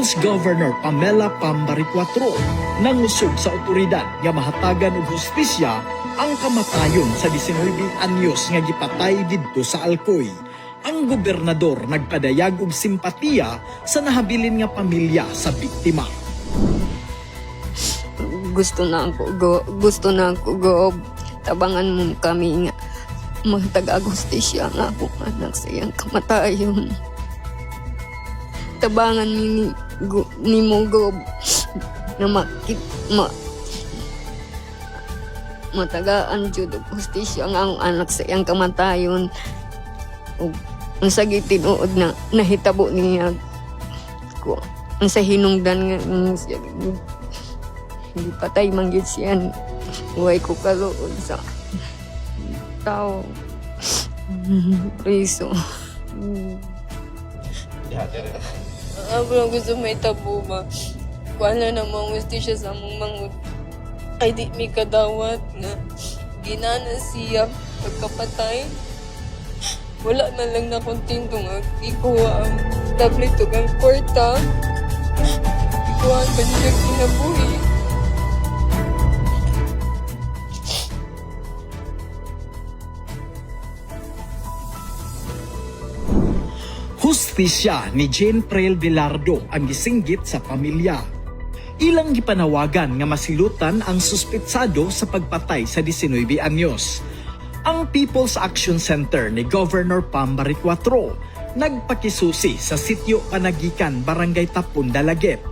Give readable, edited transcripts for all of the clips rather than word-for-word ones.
People's Governor Pamela Pam Baricuatro nangusog sa otoridad nga mahatagan og hustisya ang kamatayon sa 19 anyos nga gipatay didto sa Alcoy. Ang gobernador nagpadayag og simpatiya sa nahabilin nga pamilya sa biktima. Gusto na ako go, tabangan mo kami nga magtag-agustisya nga akong anak sa iyang kamatayon. Tabangan ni mo, Gob, na makit ma matagaan jud og hustisya nga akong anak sa iyang kamatayon ug unsa gyud tinuod na nahitabo niya ko, unsa hinungdan nga siya hindi patay man gyud siya. Way ko kaluod sa tao priso. Ako lang gusto may tabo ba. Wala na mga siya sa among mangut. Kay di mi kadawat nga ginana siya pagkapatay. Wala na lang na kontento nga ikuha ang tablet ug ang kwarta. Ikuha ang kanyang kinabuhi. Hustisya ni Jane Prel Bilardo ang gisinggit sa pamilya. Ilang gipanawagan nga masilutan ang suspetsado sa pagpatay sa 19 anyos. Ang People's Action Center ni Governor Pam Baricuatro nagpakisusi sa sitio Panagikan, Barangay Tapon, Dalaguete.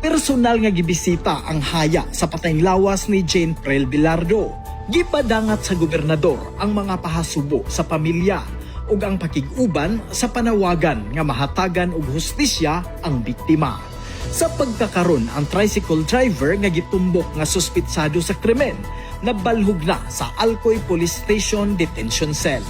Personal nga gibisita ang haya sa patayng lawas ni Jane Prel Bilardo. Gipadangat sa gobernador ang mga pahasubo sa pamilya ug ang pakig-uban sa panawagan nga mahatagan og hustisya ang biktima. Sa pagkakaron, ang tricycle driver nga gitumbok nga suspitsado sa krimen nabalhog na sa Alcoy Police Station Detention Cell.